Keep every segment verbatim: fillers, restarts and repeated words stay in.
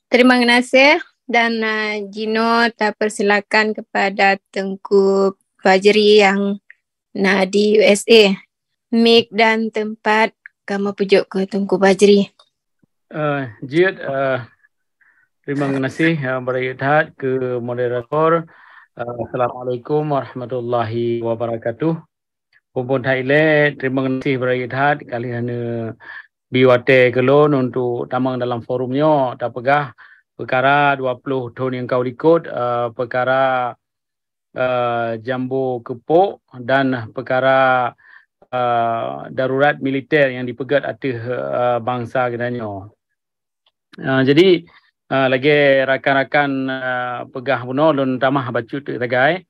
Terima kasih dan uh, jinoe tapersilakan kepada Teungku Fajri yang na di U S A. Mik dan tempat kamoe peujok keu Teungku Fajri. Uh, jeuet, uh, terima kasih uh, beuraya that keu moderator. Uh, Assalamualaikum warahmatullahi wabarakatuh. Phon-phon that ilée, terima kasih beuraya that ka lheueh neubi watée keu lôn untuk tamong dalam forum nyoe tapeugah peukara dua ploh thon nyang ka u likot, uh, peukara uh, jambo keupok dan peukara uh, darurat militer nyang dipeugét ateueh uh, bansa geutanyoe. Uh, jadi uh, lagée rakan-rakan uh, peugah bunoe, lôn tamah bacut teuk sagai.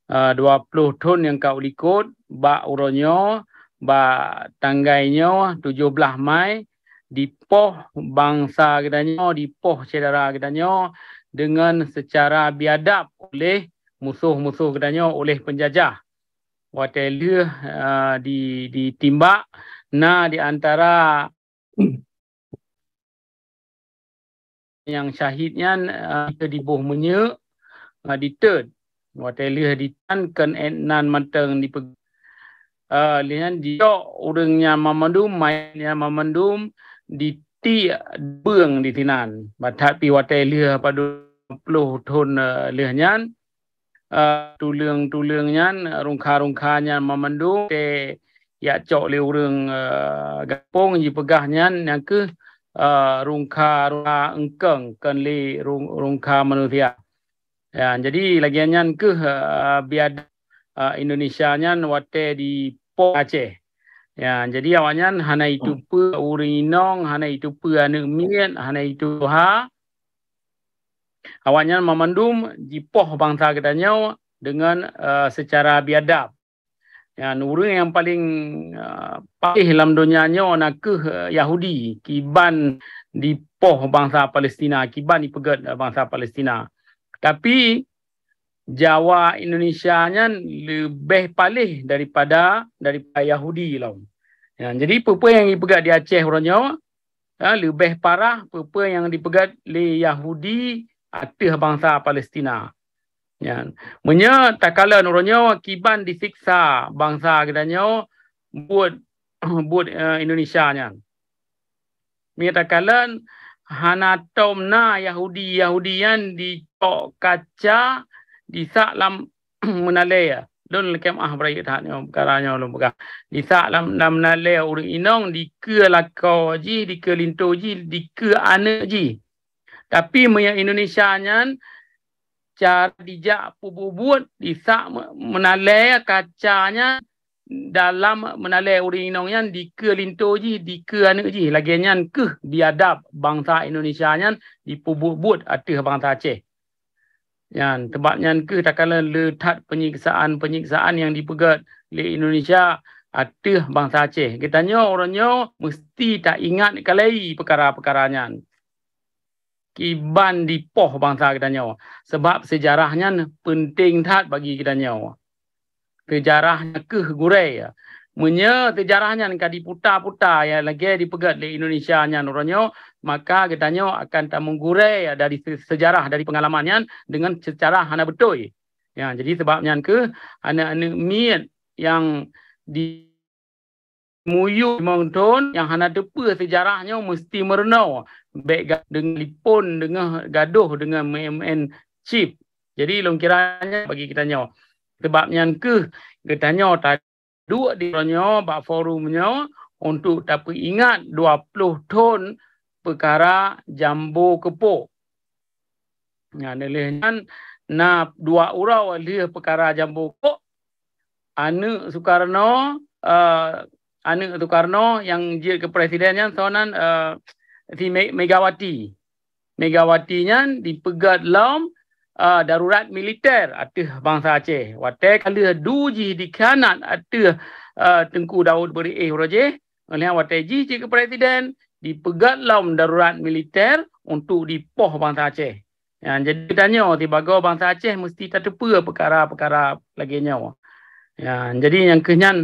Uh, dua ploh thon nyang ka u likot, bak uroe nyoe, bak tanggai nyoe tujoh blaih Mai, dipoh bansa geutanyoe, dipoh syedara geutanyoe deungon seucara biadab oleh musoh-musoh geutanyoe, oleh peunjajah. Watée lheueh uh, di, ditimbak, na di antara nyang syahid nyan uh, diboh minyeuk, uh, diteuet. Watée lheueh ditan keu nan mantong dipe uh, lheueh nyan dicok ureuëng nyan mamandum, manyét nyan mamandum ditiek beueng di sinan. Bah that pih watée lheueh padub ploh thon uh, lheueh nyan, uh, tuleueng-tuleueng nyan, rungkha-rungkha nyan mamandum te yak cok lé ureuëng uh, gampông jipeugah nyan nyang kheueh uh, rungkha-rungkha eungkeung, kon lé rungkha manusia. Ya, jadi lagée nyan kheueh uh, biadab uh, Indonesia nyan watée dipoh Aceh. Ya, jadi awaknyan hana itupeue ureuëng inong, hana itupeue aneuëk miet, hana itu tuha. Awaknyan mamandum jipoh bansa geutanyoe deungon uh, seucara biadab. Ya, ureuëng nyang paling uh, paleh lam donya nyoe na kheueh uh, Yahudi, kiban dipoh bansa Palestina, kiban dipeugét uh, bansa Palestina. Tapi Jawa Indonesia nyan leubeh paleh daripada daripada Yahudi lom. Ya, jadi peue-peue nyang dipeugét di Aceh uroe nyoe, ya, leubeh parah peue-peue nyang dipeugét lé Yahudi ateueh bansa Palestina. Ya. Meunyoe takalon uroe nyoe kiban disiksa bansa geutanyoe buet buet uh, Indonesia nyan. Meunyoe takalon hana tom na Yahudi-Yahudi nyan dicok kaca disak lam meunalée. Lôn lakée meuah beuraya that nyoe peukara nyoe lôn peugah. Disak lam, lam meunalée ureuëng inong dikeue lakoe jih, dikeue linto jih, dikeue aneuëk jih. Tapi meunyoe Indonesia nyan cara dijak peubuet-buet disak meunalée kaca nyan dalam meunalée ureuëng inong nyan dikeue linto jih, dikeue aneuëk jih. Lagée nyan kheueh biadab bansa Indonesia nyan dipeubuet-buet ateueh bansa Aceh. Nyan, sebab nyan kheueh takalon le that penyiksaan-penyiksaan nyang dipeugét lé Indonesia ateueh bansa Aceh. Geutanyoe uroe nyoe meusti taingat kalai peukara-peukara nyan. Kiban dipoh bansa geutanyoe, sabab seujarah nyan peunteng that bagi geutanyoe. Seujarah nyan kheueh gurée. Meunyoe seujarah nyan ka diputa-puta nyang lagée dipeugét lé Indonesia nyan uroe nyoe, maka geutanyoe akan tameugurée dari seujarah, dari peungalaman nyan deungon seucara hana beutôi. Ya, jadi sabab nyan kheueh aneuëk-aneuëk miet nyang di muyueb limong thon nyang hana teupeue seujarah nyoe meusti meurunoe, bék deungon lipon, deungon gadoh, deungon meu'en chip. Jadi lôn kira nyan bagi geutanyoe. Sabab nyan kheueh geutanyoe taduek di nyoe bak forum nyoe untuk tapeuingat dua ploh thon peukara jambo keupok. Nyan lheueh nyan na dua uroe lheueh peukara jambo keupok, aneuëk Sukarno, uh, aneuëk Sukarno nyang jeuet keu presiden nyan soe nan uh, si Megawati. Megawati nyan dipeugét lom uh, darurat militer ateueh bansa Aceh. Watée ka lheueh du jih dikhianat ateueh uh, Teungku Daud Berieh uroe jih, oleh watée jih jeuet keu presiden, dipeugét lom darurat militer untuk dipoh bansa Aceh. Ya, jadi geutanyoe sibagoe bansa Aceh meusti tateupeue peukara-peukara lagée nyoe. Ya, jadi nyang kheueh nyan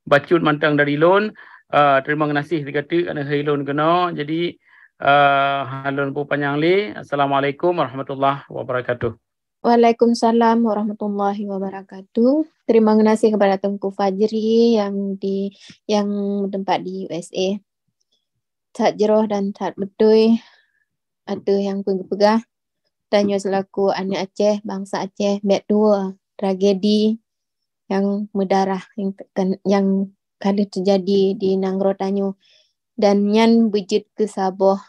bacut mantong dari lôn. Uh, terima kasih sigateuk aneuëk hai lôn keunoe. Jadi Eh, lôn peupanyang lé. Assalamualaikum warahmatullahi wabarakatuh. Waalaikumsalam warahmatullahi wabarakatuh. Terima kasih kepada Teungku Fajri yang di, yang tempat di U S A. That jroh dan that beutôi ateueh nyang peugah-peugah. Tanyoe selaku aneuk Aceh, bansa Aceh, bèk tuwoe tragedi nyang meudarah nyang te-, nyang ka lheueh teujadi di nanggroe tanyoe, dan nyan beujeuet keu saboh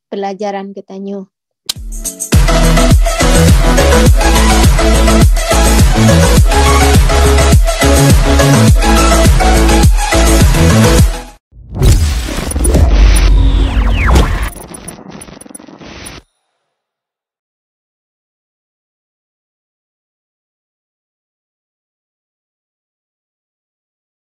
peulajaran keu tanyoe.